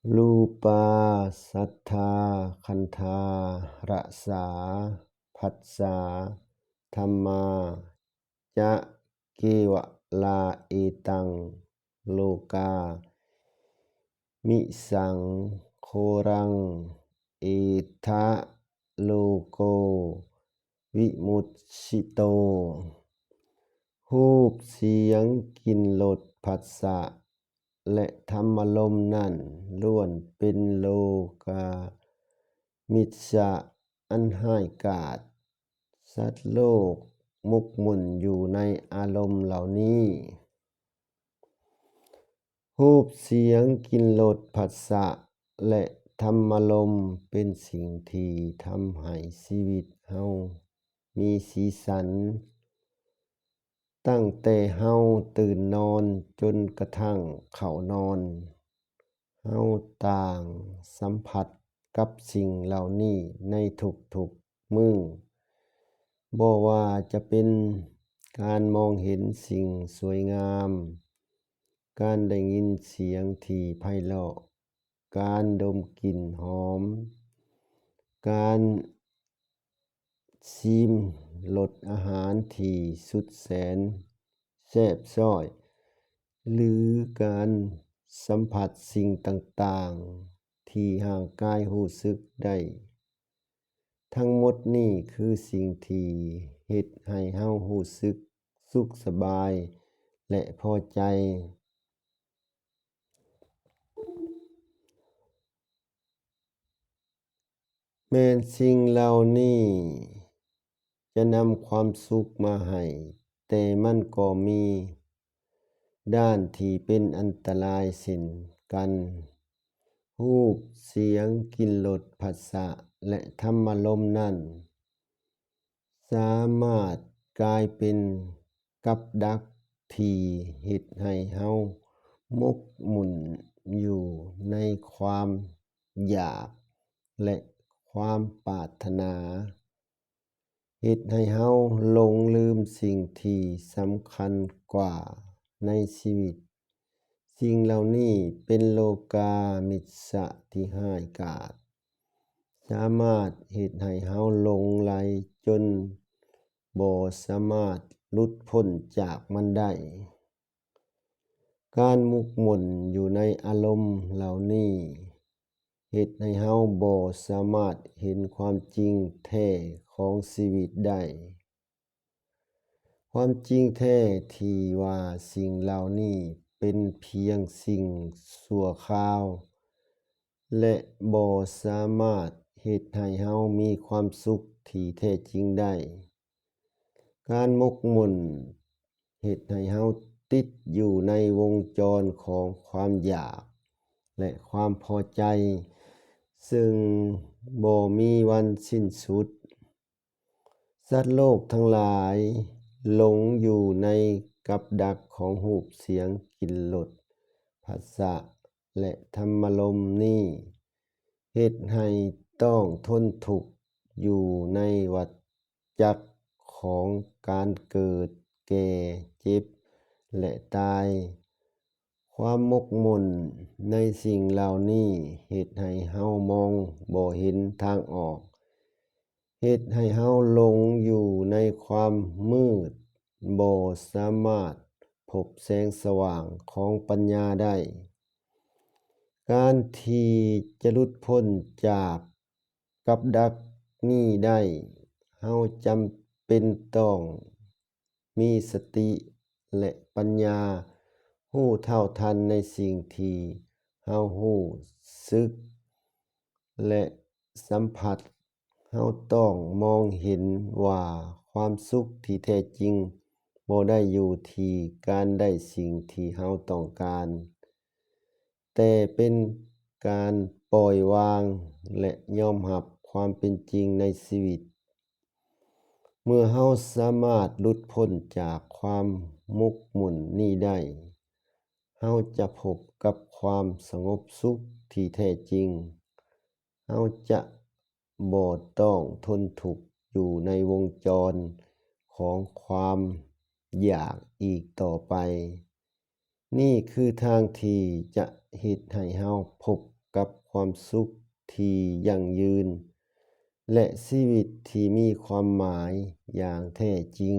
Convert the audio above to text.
ຮູປາສັດຖາ ຂັນທາ ຣະສາ ພັດສາ ທຳມາ ຈະ ເກວະລາ ເອຕັງ ໂລກາ ມິສັງ ໂຄຣັງ ເອທະ ໂລໂກ ວິມຸດຊິໂຕ. ຮູບ, ສຽງ, ກິ່ນ, ລົດ, ພັດສະ ແລະ ທຳມາລົມນັ້ນ ລ້ວນເປັນໂລກາມິດສະ ອັນຮ້າຍກາດ. ສັດໂລກໝົກໝຸ່ນຢູ່ໃນອາລົມເຫຼົ່ານີ້. ຮູບ, ສຽງ, ກິ່ນ, ລົດ, ພັດສະ ແລະ ທຳມາລົມ ເປັນສິ່ງທີ່ທຳໃຫ້ຊີວິດເຮົາມີສີສັນ. ຕັ້ງແຕ່ເຮົາຕື່ນນອນຈົນກະທັ້ງເຂົ້ານອນ, ເຮົາຕ່າງສຳຜັດກັບສິ່ງເຫຼົ່ານີ້ໃນທຸກໆມື້, ບໍ່ວ່າຈະເປັນການມອງເຫັນສິ່ງສວຍງາມ, ການໄດ້ຍິນສຽງທີ່ໄພເລາະ, ການດົມກິ່ນຫອມ, ການຊິມລົດອາຫານທີ່ສຸດແສນແຊບຊ້ອຍ ຫຼື ການສຳຜັດສິ່ງຕ່າງໆທີ່ຮ່າງກາຍຮູ້ສຶກໄດ້. ທັງໝົດນີ້ຄືສິ່ງທີ່ເຮັດໃຫ້ເຮົາຮູ້ສຶກສຸກສະບາຍ ແລະ ພໍໃຈ. ແມ່ນສິ່ງເຫຼົ່ານີ້ຈະນຳຄວາມສຸກມາໃຫ້, ແຕ່ມັນກໍມີດ້ານທີ່ເປັນອັນຕະລາຍເຊັ່ນກັນ. ຮູບ, ສຽງ, ກິ່ນ, ລົດ, ພັດສະ ແລະ ທຳມາລົມນັ້ນ ສາມາດກາຍເປັນກັບດັກທີ່ເຮັດໃຫ້ເຮົາໝົກໝຸ່ນຢູ່ໃນຄວາມຢາກ ແລະ ຄວາມປາດຖະໜາ, ເຮັດໃຫ້ເຮົາຫຼົງລືມສິ່ງທີ່ສຳຄັນກວ່າໃນຊີວິດ. ສິ່ງເຫຼົ່ານີ້ເປັນໂລກາມິດສະທີ່ຮ້າຍກາດ, ສາມາດເຮັດໃຫ້ເຮົາຫຼົງໄຫຼຈົນບໍ່ສາມາດຫຼຸດພົ້ນຈາກມັນໄດ້. ການໝົກໝຸ່ນຢູ່ໃນອາລົມເຫຼົ່ານີ້ ເຮັດໃຫ້ເຮົາບໍ່ສາມາດເຫັນຄວາມຈິງແທ້ຂອງຊີວິດໄດ້. ຄວາມຈິງແທ້ທີ່ວ່າສິ່ງເຫຼົ່ານີ້ເປັນພຽງສິ່ງຊົ່ວຄາວ ແລະ ບໍ່ສາມາດເຮັດໃຫ້ເຮົາມີຄວາມສຸກທີ່ແທ້ຈິງໄດ້. ການໝົກໝຸ່ນເຮັດໃຫ້ເຮົາຕິດຢູ່ໃນວົງຈອນຂອງຄວາມຢາກ ແລະ ຄວາມພໍໃຈ ເຊິ່ງບໍ່ມີວັນສິ້ນສຸດ. ສັດໂລກທັງຫຼາຍຫຼົງຢູ່ໃນກັບດັກຂອງຮູບ, ສຽງ, ກິ່ນ, ລົດ, ພັດສະ ແລະ ທຳມາລົມນີ້ ເຮັດໃຫ້ຕ້ອງທົນທຸກຢູ່ໃນວັດຈັກຂອງການເກີດ, ແກ່, ເຈັບ ແລະ ຕາຍ. ຄວາມໝົກໝຸ່ນໃນສິ່ງເຫຼົ່ານີ້ເຮັດໃຫ້ເຮົາມອງບໍ່ເຫັນທາງອອກ, ເຮັດໃຫ້ເຮົາຫຼົງຢູ່ໃນຄວາມມືດ, ບໍ່ສາມາດພົບແສງສະຫວ່າງຂອງປັນຍາໄດ້. ການທີ່ຈະຫຼຸດພົ້ນຈາກ ກັບດັກນີ້ໄດ້, ເຮົາຈຳເປັນຕ້ອງມີສະຕິ ແລະ ປັນຍາ ຮູ້ເທົ່າທັນໃນສິ່ງທີ່ເຮົາຮູ້ສຶກ ແລະ ສຳຜັດ. ເຮົາຕ້ອງມອງເຫັນວ່າຄວາມສຸກທີ່ແທ້ຈິງບໍ່ໄດ້ຢູ່ທີ່ການໄດ້ສິ່ງທີ່ເຮົາຕ້ອງການ, ແຕ່ເປັນການປ່ອຍວາງ ແລະ ຍອມຮັບຄວາມເປັນຈິງໃນຊີວິດ. ເມື່ອເຮົາສາມາດຫຼຸດພົ້ນຈາກຄວາມໝົກໝຸ່ນນີ້ໄດ້, ເຮົາຈະພົບກັບຄວາມສະຫງົບສຸກທີ່ແທ້ຈິງ. ເຮົາຈະບໍ່ຕ້ອງທົນທຸກຢູ່ໃນວົງຈອນຂອງຄວາມຢາກອີກຕໍ່ໄປ. ນີ້ຄືທາງທີ່ຈະເຮັດໃຫ້ເຮົາພົບ ກັບຄວາມສຸກທີ່ຢັ້ງຢືນ ແລະ ຊີວິດທີ່ມີຄວາມໝາຍຢ່າງແທ້ຈິງ.